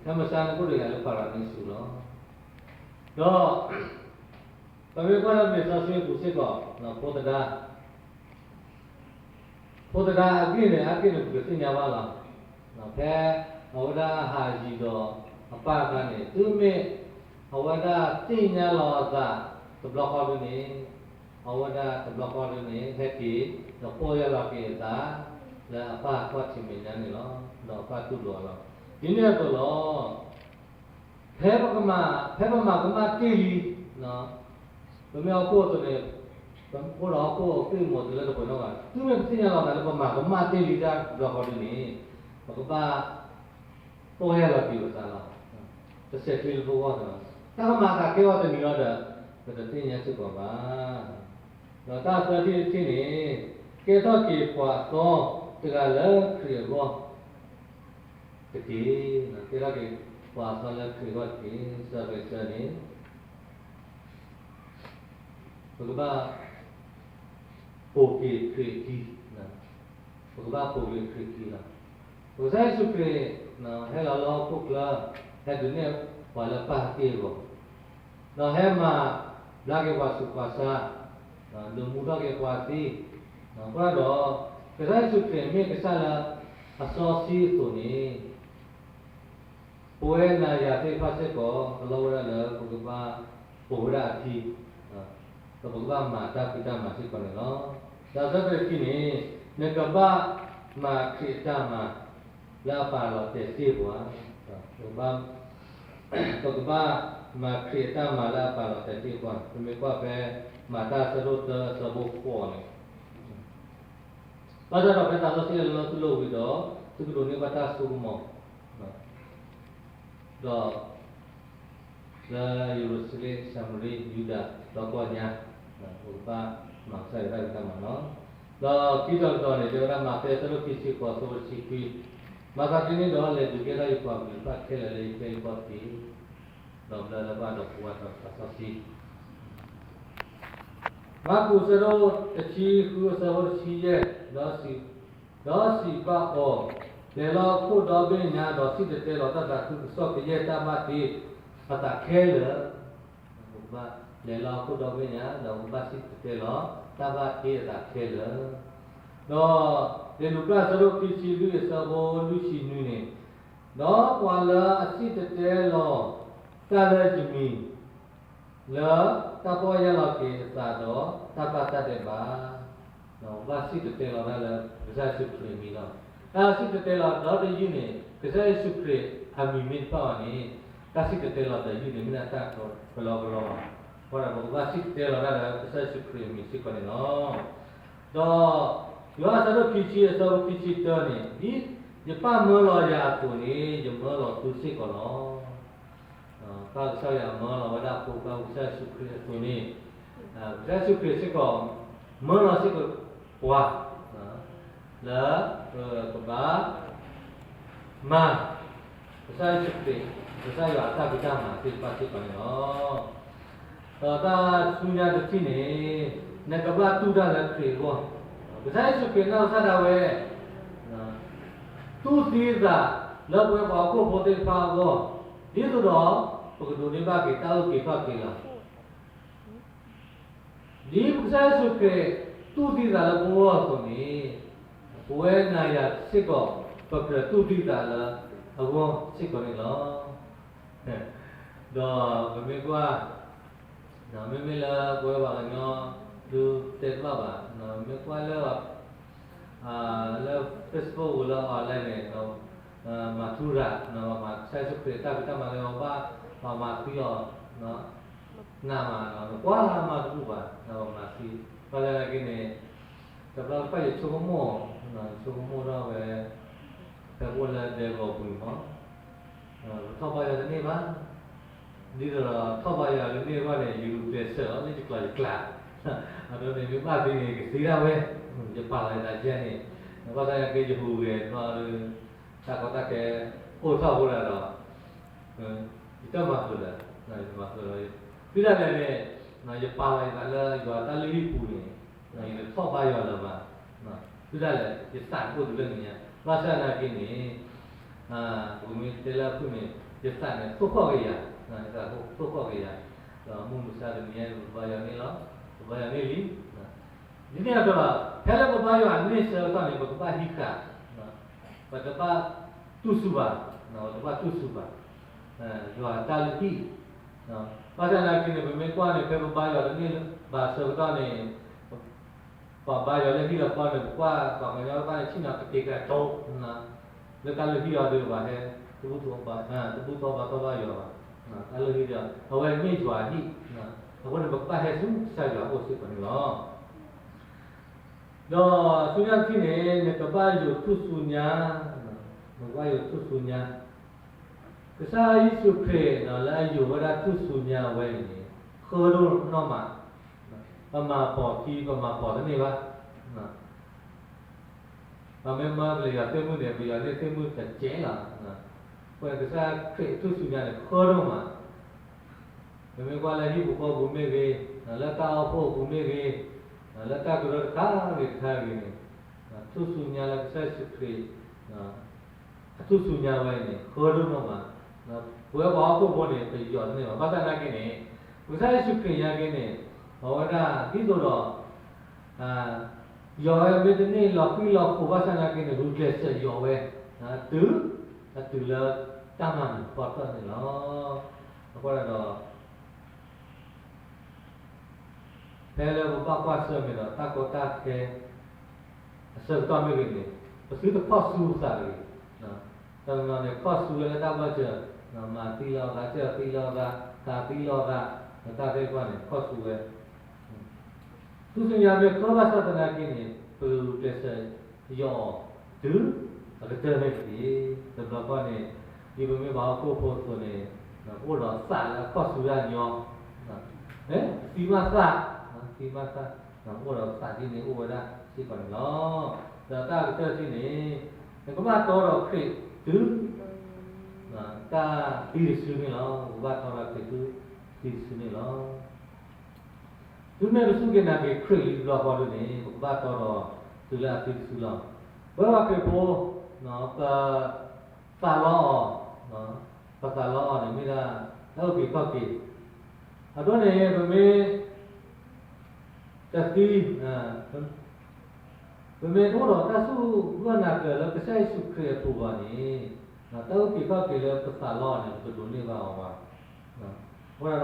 ဖဲမုၢ်ဆါန့ၣ်အိၣ်ဒီးယၤလၢပၤရၤနံစူၤလီၤ. ဒီး ပမ့ၢ်ကွၢ်လၢလံာ်စီဆှံအပူၤစ့ၢ်ကီး ဖိသဒါ ဖိသဒါအဂ့ၢ်န့ၣ် အါတက့ၢ်န့ၣ် ပကသ့ၣ်ညါဘၣ်လီၤ. ဖဲအဝဲဒၣ်ဟးယံၤဒီးအပၢ်အခါန့ၣ် တုၤမ့ၢ်အဝဲဒၣ်သ့ၣ်ညါလီၤအသး တဘျီဃီဒ်န့ၣ် အဝဲဒၣ်တဘျီဃီဒ်န့ၣ် ဟဲက့ၤ ဒီးပီၢ်ယၢ်လီၤက့ၤအသး လၢအပၢ်ကွၢ်ထံမဲာ်ညါန့ၣ်လီၤ. ဒီးအပၢ်တူၢ်လိာ်အီၤလီၤ. ဒ်န့ၣ်အသိးလီၤ. ဖဲပကမၤ, ဖဲပမၤကမၣ်တ့ၢ်လံ, ပမ့ၢ်ဟီၣ်ခိၣ်အသိးန့ၣ်, ပအိၣ်ဒီးဟီၣ်ခိၣ်အက့ၢ်အဂီၤတုၤလၢတပှဲၤနီတဂၤ, တုၤမ့ၢ်ပသ့ၣ်ညါလီၤသးလၢပမၤကမၣ်တ့ၢ်လံတၢ်တဘျီဃီဒ်န့ၣ်, ပကဘၣ်ပီၢ်ယၢ်လီၤက့ၤပသးလီၤ. တစဲးချ့လၢပဂီၢ်န့ၣ်လီၤ. တၢ်ကမၤအသးကဲအီၤတမံၤလီၤဒီး ပတသ့ၣ်ညါစ့ၢ်ကီးဘၣ်. ဒီးတၢ်သၢထံၣ်တထံၣ်န့ၣ်, ကဲထီၣ်က့ၤပှၤအသီတဂၤလၢခရံာ်အဂီၢ် တက့ၢ်. ကဲထီၣ်က့ၤပှၤအသီလၢခရံာ်အဂီၢ်တက့ၢ်. စၢၤက့ၤစၢၤန့ၣ် ပကဘၣ်ပိာ်က့ၤခရံာ်အခံ, ပကဘၣ်ပိာ်က့ၤခရံာ်အခံလီၤ. ပကစၢ်ယ့ၣ်ၡူးခရံာ် ဟဲလီၤလၢဟီၣ်ခိၣ်ချၢ, ဟဲဒုးနဲၣ်ပှၤလၢပၢ်အက့ၢ်အဂီၤ, ဒီးဟဲမၤဘျါက့ၤပှၤဆူးပှၤဆါ, ဒုးမူထီၣ်က့ၤပှၤသံ, အဃိဒီး ကစၢ်ယ့ၣ်ၡူးခရံာ်မ့ၢ်ကစၢ်လၢအစီဆှံအသိးန့ၣ် ပဝဲနၤယၤသ့ၣ်တဖၣ်စ့ၢ်ကီး အလီၢ်ဝဲဒၣ်လၢပကဘၣ်ပိာ်ဝဲဒၣ်အခံ, ဒီးပကဘၣ်မၤတၢ်ဖံးတၢ်မၤစ့ၢ်ကီးန့ၣ်လီၤ. ဒီးသၢထံၣ်တထံၣ်န့ၣ်, နကဘၣ်မၤခရံာ်အတၢ်မၤလၢအပာ်လီၤတဲာ်တ့ၢ်ပှၤ, ပကဘၣ်မၤခရံာ်အတၢ်မၤလၢအပာ်လီၤတဲာ်တ့ၢ်ပှၤ, ပမ့ၢ်ကွၢ်ဖဲမၤတၢ်အဆၢဒိၣ်သၢအဆၢဖိဃိးန့ၣ် ဘၣ်ဆၣ်ဒီးဖဲသးစီဆှံအလီၢ်သိၣ်လိဝံၤဒီး သုကဒိးန့ၢ်ဘၣ်တၢ်ဆိကမိၣ်, ဒီး လၢယရူၤၡလ့ၣ်, ၡၤမရံ, ယူဒၤ, ဒီးကီၢ်ညါ, ပကဘၣ်မၤကစၢ်ယွၤတၢ်ဖံးတၢ်မၤလီၤ. ဒီးခံတီၤတတီၤန့ၣ် တဲဝဲဒၣ် မးသဲအဆၢဒိၣ်ခံဆံဃိး အဆၢဖိတဆံခွံ, မၤသးဒ်န့ၣ်ဒီး လဲၤဒုးကဲထီၣ်ယပှၤကလုာ်တဖၣ်ခဲလၢာ်လၢယကျဲယကီၢ်တက့ၢ်. ဒီးဘျၢလၢပှၤဒီးပဝဲဒီးသးစီဆှံ မၢ်ကူးအဆၢဒိၣ်တဆံဃု အဆၢဖိတဆံယဲၢ်, ဒီးစံး, ဒီးစံးဘၣ်အီၤ, လဲၤလီၤအခိၣ်ဒီဘ့ၣ်ညါ ဒီးစံၣ်တဲၤတဲလီၤတၢ်သးခုကစီၣ်ကယဲၢ်တၢ်ဘၣ်တ့အသးခဲလၢာ်. ပကဘၣ်လဲၤလီၤအခိၣ်ဒီဘ့ၣ်ညါ ဒီးပကဘၣ်စံၣ်တဲၤတဲလီၤတၢ်ဘၣ်တ့အသးခဲလၢာ်. ဒီးလံာ်လူၤကၣ်အဆၢဒိၣ်ခံဆံလွံၢ် အဆၢဖိလွံၢ်ဆံနွံန့ၣ်, ဒီးပှၤလၢအစံၣ်တဲၤတဲလီၤတၢ်လၢယမံၤ လၢတၢ်ပီၢ်ယၢ်လီၤက့ၤအသးဒီးတၢ်ဘၣ်တၢ်ဒဲးဘး, ဒီးဘၣ်စံၣ်တဲၤတဲလီၤတၢ်လၢကစၢ်ယ့ၣ်ၡူးခရံာ်အမံၤလီၤ. တၢ်စံၣ်တဲၤတဲလီၤဒီတယုၢ်န့ၣ် ကစၢ်ယ့ၣ်ၡူးခရံာ်အမံၤမ့ၢ်တဖၣ်ဘၣ်န့ၣ်, တၢ်စံၣ်တဲၤတဲလီၤဒီတယုၢ်န့ၣ် မ့ၢ်ဒၣ်တၢ်ကလီကလီလီၤ. အဃိဒီးပကဘၣ်စံၣ်တဲၤတဲလီၤတၢ်လၢကစၢ်ယ့ၣ်ၡူးခရံာ်အမံၤစ့ၢ်ကီးန့ၣ်လီၤ. ဒီးယိၤဟၣ်အဆၢဒိၣ်ခံဆံအဆၢဖိခံဆံတၢန့ၣ်, ဒ်ယပၢ်မၢလီၤယၤအသိးန့ၣ် ယမၢလီၤသုစ့ၢ်ကီးလီၤ. ပၢ်ကစၢ်ယွၤမၢလီၤဝဲဒၣ်အဖိခွါ ကစၢ်ယ့ၣ်ၡူးခရံာ်အသိးန့ၣ်, ကစၢ်ယ့ၣ်ၡူးခရံာ်စ့ၢ်ကီး မၢလီၤစ့ၢ်ကီးပှၤ လၢပကဘၣ်မၤ ကစၢ်ယ့ၣ်ၡူးခရံာ်, ကစၢ်ယွၤအတၢ်ဖံးတၢ်မၤသ့ၣ်တဖၣ်စ့ၢ်ကီးန့ၣ်လီၤ. ဒီးတၢ်ဆူညါတထံၣ်န့ၣ်, နကဘၣ်တူၢ်တၢ်လၢခရံာ်အဂီၢ်, ကစၢ်ယ့ၣ်ၡူးခရံာ်နီၢ်ကစၢ်ဒၣ်ဝဲ တူၢ်သံအသးလၢပဝဲပှၤဟီၣ်ခိၣ်ဖိသ့ၣ်တဖၣ်အဂီၢ်, ဒ်သိးဒီး ပကဒိးန့ၢ်ဘၣ်က့ၤတၢ်အုၣ်က့ၤခီၣ်က့ၤလီၤ. ဒ်ပကစၢ်ယ့ၣ်ၡူးခရံာ် တူၢ်သံသးလၢပဂီၢ်အသိးန့ၣ်, ပဝဲနၤယၤစ့ၢ်ကီး ပကြၢးတူၢ်သံသးလၢအဂီၢ်စ့ၢ်ကီးန့ၣ်လီၤ. ဒီးပမ့ၢ်ကွၢ်, မ့မ့ၢ်လၢပဝဲပှၤကညီ ဒုးတဲတဘၣ်ဘၣ်, မ့ၢ်ကွၢ်လၢ လၢ Facebook လၢ online န့ၣ်, မၤထူရၤ, ပှၤမၤကစၢ်ယ့ၣ်ၡူးခရံာ်တၢ်ဖံးတၢ်မၤလၢပဘၣ်, ပှၤမၤသံအီၤ နးမး, နကွၢ်မၤတဘူၣ်ဘၣ်, ပှၤမၤသံ, ဘၣ်ဆၣ်သနာ်က့န့ၣ်, တဘျီတခီၣ်ယဆိကမိၣ်, ဆိကမိၣ်ထီၣ်ဝဲ, ဖဲပအိၣ်လၢဒဲကဝီၤပူၤန့ၣ်မး, ပထီၣ်ဘါယွၤတန့ၢ်ဘၣ်, ဒ်သိးဒီးထီၣ်ဘါယွၤတန့ၢ်ဘၣ်န့ၣ် ယဂုာ်ကျဲးစၢးလီၤ လၢယကျိၤယကျဲ, အဒိန့ၣ် မ့ၢ်ဘၣ်သ့န့ၣ် ကသံဒၣ်ဝဲ, ယပာ်လီၤယသးယဲန့ၣ်, ဘၣ်ဆၣ်သနာ်က့ ယဟူးဂဲၤဒီး တၢ်ကီတၢ်ခဲ အိၣ်ထီၣ်အဃိဒီး ယတမၤဃုာ်ဒီး, ယမၤဃုာ်ဒီး, တုၤဒၣ်လဲာ်န့ၣ်, ယပာ်လီၤယသးလၢယွၤတၢ်လုၢ်ဟံၣ်ပူၤန့ၣ်, ယတထီၣ်ဘါယွၤလၢၤဘၣ်, တုၤဒၣ်လဲာ် ယသးအိၣ်တုၤလၢနံၤညါ, ဘၣ်ဆၣ်သနာ်က့န့ၣ်, ပကမ့ၢ်တဲလၢအဖုၣ်န့ၣ် ယသးန့ၣ်သိၣ်ဃီၣ်က့ၤယၤ, ယသးသိၣ်ဃီၣ်က့ၤယၤ, ဒီးမုၢ်မဆါတနံၤညါန့ၣ် ပကဘါယွၤန့ၣ်လီၤ, ပကဘါယွၤန့ၢ်လံ. ဒ်န့ၣ်အသိးဒီး ဖဲလၢပဘါယွၤန့ၢ်ဆၢကတီၢ်န့ၣ် ပကဘၣ်ဟံးဃာ်, ပတဘၣ်တူၢ်ဆူၣ်ဘၣ်, ပတဘၣ်တူၢ်ဆူၣ်ဘၣ်, ယွၤတၢ်လုၢ်ဟံၣ်, ဘၣ်ဆၣ်သနာ်က့န့ၣ် ပမ့ၢ်ကွၢ်န့ၣ် ဖဲပဘါယွၤတန့ၢ်ဘၣ်ဆၢကတီၢ်န့ၣ် ပှၤဘါယွၤလၢဟံၣ်လၢဃီန့ၣ် ပကွၢ်ပှၤကညီတဖၣ်န့ၣ် ဆ့ၣ်နီၤကတဲာ်ကတီၤ လၢတၢ်လုၢ်ဟံၣ်အီၤဒီး ပှၤဟဲ တဘူၣ်တီဘၣ်တီဘၣ်ယွၤဘၣ်, တၢ်လုၢ်ဟံၣ်ဒီး အဝဲမ့ၢ်ယွၤဟံၣ်, အဃိန့ၣ် ပကဘၣ်ဟဲဆူကစၢ်ယွၤအအိၣ်စ့ၢ်ကီးန့ၣ်လီၤ. ဒီးဆူညါတထံၣ်န့ၣ် နကဘၣ်ယိာ်ထူၣ်စုညါ, နကဘၣ်ယိာ်ထူၣ်စုညါ, ကစၢ်ယ့ၣ်ၡူးခရံာ်လၢအယိာ်ဝဲဒၣ်ထူၣ်စုညါဝဲအံၤန့ၣ် ဃၢဒိၣ်နီၢ်မး, ပမၤပိာ်ခံ ပမၤပိာ်တန့ၢ်ဘၣ်. ပမ့ၢ်မၢပယီၤသ့ၣ်မုၣ်န့ၣ် ပယီၤန့ၢ်သ့ၣ်မုၣ်တစဲးလီၤ. အဃိန့ၣ် ကစၢ်ခရံာ်ထူၣ်စုညါန့ၣ် ဃၢဒိၣ်မး, ပမ့ၢ်ကွၢ်လၢဟံၣ်ပူၤဃီပူၤမ့ၢ်ဂ့ၤ, လၢတၢ်အိၣ်ဖှိၣ်အပူၤမ့ၢ်ဂ့ၤ, လၢတၢ်ကရၢတခါဂ့ၤတခါဂ့ၤန့ၣ်, ထူၣ်စုညါလၢကစၢ်ယ့ၣ်ၡူးခရံာ် အထူၣ်စုညါဝဲအံၤန့ၣ် ဃၢဒိၣ်နီၢ်မး, ပဝဲပှၤဟီၣ်ခိၣ်ဖိန့ၣ် ပယီၤတန့ၢ်ဘၣ်. ဘၣ်ဆၣ်သနာ်က့န့ၣ် ပကစၢ်ယ့ၣ်ၡူးခရံာ်ညါက့န့ၣ် အဝဲဒၣ်ဒ်သိးဒီး ယီၤဝဲမ့ၢ်တန့ၢ်လီၤဃံလီၤခိၣ်ဘၣ်ဆၣ်သနာ်က့န့ၣ် ဂုာ်ကျဲးစၢးယီၤဝဲ, တုၤ အတုၤလၢတၢ်မၤနၢၤဖီတၢၣ်န့ၣ်လီၤ. အဃိသတးဒီး ဖဲလၢပဘၣ်ကွၢ်ဆၢၣ်မဲာ်ဒီး တၢ်ကီတၢ်ခဲ အဆၢကတီၢ်မ့ၢ်ဂ့ၤန့ၣ် ပသုတခီၣ်ဆူပသးတဂ့ၤ. တနီၤန့ၣ် ခီၣ်ဆူဝဲလၢတၢ်ဘၢၣ်စၢၤ, မၤသံလီၤသး, စၢၢ်သံလီၤသး, သးသံလီၤသး, ဒီးတၢ်သ့ၣ်တဖၣ်န့ၣ် ခီၣ်ဆူဝဲ ထူၣ်စုညါမ့ၢ်ဃၢဘၣ်ဆၣ်သနာ်က့န့ၣ် ပဂုာ်ကျဲးစၢးယီၤအီၤ တုၤအကတၢၢ်န့ၣ်တက့ၢ်. တဘျီဃီန့ၣ် ဒ်ပမ့ၢ်ပှၤဟီၣ်ခိၣ်ဖိအသိးန့ၣ် ပအိၣ်ဒီးသးလၢအခီၣ်ဆူဒၣ်ညီ, သံမးသး, သံမးသး, ပအိၣ်ဒီးသးဒ်န့ၣ်အိၣ်ဝဲဒၣ်စ့ၢ်ကီးန့ၣ်လီၤ. ဒီးတၢ်အကတၢၢ်တထံၣ်န့ၣ် နကဘၣ်တီဒီးခရံာ်တုၤ တၢ်သံတစုန့ၣ်လီၤ. ပကဘၣ်တီဒီးခရံာ်တုၤသံတစုန့ၣ်လီၤ. တုၤမ့ၢ်ပစူၢ်က့ၤနာ်က့ၤခရံာ်လံတဘျီဃီဒ်န့ၣ် ပကဘၣ်တီဒီးတုၤလၢအသံတစုလီၤ. ပဝဲပှၤခရံာ်ဖိ ပသးလီအီၤ, ပသး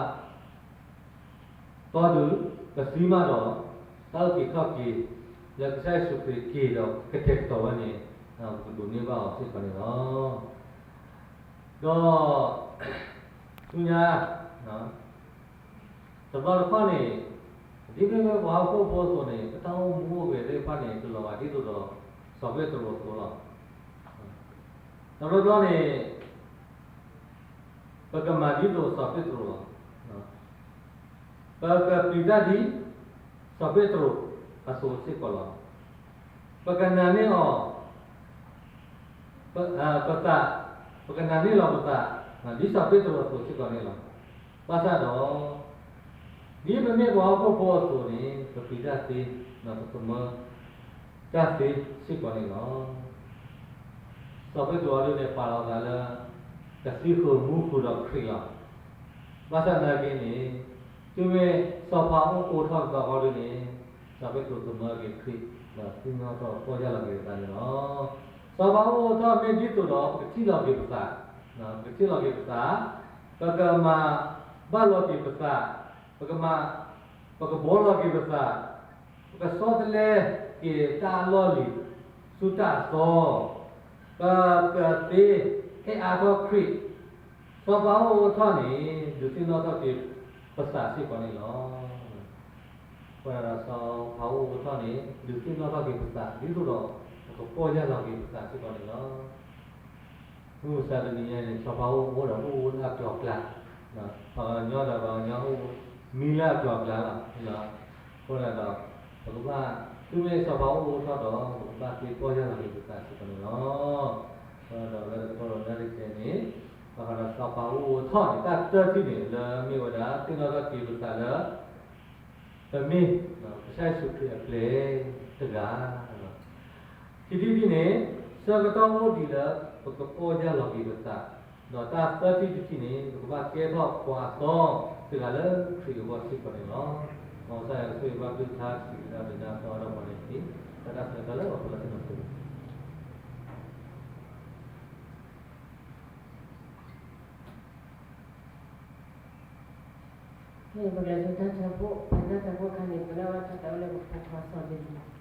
လီအီၤန့ၣ်မ့ၢ်ဒၣ် တၢ်အုၣ်က့ၤခီၣ်က့ၤ, အဒိန့ၣ် ပမ့ၢ်တသံ ပမ့ၢ်တအိၣ်ဒီးတၢ်စူၢ်တၢ်နာ်က့ၤလၢကစၢ်ယ့ၣ်ၡူးခရံာ်အပူၤဘၣ်န့ၣ်, တၢ်အုၣ်က့ၤခီၣ်က့ၤလၢပသးလီအီၤန့ၣ် ပတဒိးန့ၢ်ဘၣ်အီၤဘၣ်. အဃိသတးဒီးပကဘၣ် တီဒုး ပသံမးဒီး တၢ်အုၣ်က့ၤခီၣ်က့ၤ လၢကစၢ်ယ့ၣ်ၡူးခရံာ်က့ၤဒီးကတဲာ်ကတီၤဝဲန့ၣ် ပကဒိးန့ၢ်ဘၣ်အီၤစ့ၢ်ကီးန့ၣ်လီၤ. ဒီး ဆူညါ တဘျီတခီၣ်န့ၣ် ဒ်မ့ၢ်ပှၤဟီၣ်ခိၣ်ဖိအသိးန့ၣ် ပတၢ်အိၣ်မူအိၣ်ဂဲၤသ့ၣ်တဖၣ်န့ၣ် တလီၤဂာ်ဒ်သိးဒီး စီၤပ့းတရူးအသိးလီၤ. တဘျီဘျီန့ၣ် ပကမၤဒ်သိးစီၤပ့းတရူးလီၤ. ပကပျံၤတၢ်ဒ် စီၤပ့းတရူးအသိးစ့ၢ်ကီးလီၤ. ပကနာ်န့ၢ်အီၤ ပသး, ပကနာ်န့ၢ်လီၤပသး ဒ်စီၤပ့းတရူးအသိးစ့ၢ်ကီးန့ၣ်လီၤ. ဘၣ်ဆၣ်ဒီး ဒ်ပမ့ၢ်ပှၤဟီၣ်ခိၣ်ဖိအသိးန့ၣ် ပပျံၤတၢ်သ့, ပသမၢတၢ်သ့စ့ၢ်ကီးန့ၣ်လီၤ. စီၤပ့းတရူးအဒိန့ၣ် ပာ်လီၤသးလၢ ကသံဃုာ်မူဃုာ်ဒီးခရံာ်လီၤ. ဘၣ်ဆၣ်သနာ်က့န့ၣ် တုၤမ့ၢ်စီၤပၤအိၣ်အိးထီၣ်တဘျီဃီဒ်န့ၣ် စီၤပ့းတရူးသမၢက့ၤခရံာ် ဒီးသ့ၣ်နီၣ်ထီၣ်ပီၢ်ယၢ်လီၤက့ၤအသးန့ၣ်လီၤ. စီၤပၤအိၣ်အိးထီၣ်မ့ၢ်ဒ်သိးဒီး ပကထံၣ်လီၤက့ၤပသး, ပကထံၣ်လီၤက့ၤပသး, ပကမၤဘၣ်လီၤက့ၤပသး, ပကမၤ, ပကဘှီလီၤက့ၤပသး, ပကဆီတလဲက့ၤတၢ်အလီၢ်လံၤ ဆူတၢ်အသီ, ပကသ့ဟ့ၣ်အါထီၣ်ခရံာ်, စီၤပၤအိၣ်အိးထီၣ်န့ၣ် ဒုးသ့ၣ်နီၣ်ထီၣ်က့ၤပသးစ့ၢ်ကီးန့ၣ်လီၤ. အဃိဒီးစီၤပၤအိၣ်အိးထီၣ်န့ၣ် ဒုးသ့ၣ်နီၣ်ထီၣ်က့ၤပသး ဒ်သိးဒီး ပကပီၢ်ယၢ်လီၤက့ၤပသးစ့ၢ်ကီးန့ၣ်လီၤ. မုၢ်မဆါတနံၤညါန့ၣ် စီၤပၤအိၣ်အိးဒီးအိၣ်အိးလၢအကျိၤအကျဲ, ပှၤကညီဒီးပှၤကညီအိၣ်မံလၢအကျိၤအကျဲလီၤ. အဃိဒီး ပကဘၣ် တုၤမ့ၢ်စီၤပၤအိၣ်အိးထီၣ်ဒီး ပကဘၣ်သ့ပီၢ်ယၢ်လီၤက့ၤပသးစ့ၢ်ကီးန့ၣ်လီၤ. အဃိဒီးလၢတကတီၢ်ဒီးနာ်က့န့ၣ် ဘၣ်ဃးဒီးစီၤပၤအိၣ်အိးထီၣ်န့ၣ် တၢ်တၢထံၣ်န့ၣ် လၢမ့ၢ်ဝဲဒၣ်သ့ၣ်နီၣ်ထီၣ်က့ၤပသးလၢ ပမ့ၢ်ကစၢ်ယ့ၣ်ၡူးခရံာ်အပျဲၢ်တဂၤ ခံထံၣ်တထံၣ်န့ၣ် ဆၢကတီၢ်အိၣ်ဒံးလၢ ပကပီၢ်ယၢ်လီၤက့ၤပသး, ဒီးတၢ်သၢထံၣ်တထံၣ်န့ၣ် ပကဘၣ်ကဲထီၣ်ပှၤအသီတဂၤလၢခရံာ်အဂီၢ်စ့ၢ်ကီးန့ၣ်လီၤ. မ်ကစၢ်ယွၤကဆိၣ်ဂ့ၤဘၣ်သုတၢ်စံး ကဒါက့ၤတၢ်သီဒီးပှၤန့ၣ်တက့ၢ်. တၢ်တၢ်ဆၢကတီၢ်လၢပှၤဖီလၢသ့ၣ်နီၣ်ဆိ ပကလဲၤဆူတၢ်ထၢဖှိၣ်, ဖဲတၢ်ထၢဖှိၣ်အခါန့ၣ် ပကဘၣ်ထီၣ်တၢ်အိၣ်လၢပဖိခွါစီၤဒၤဝံး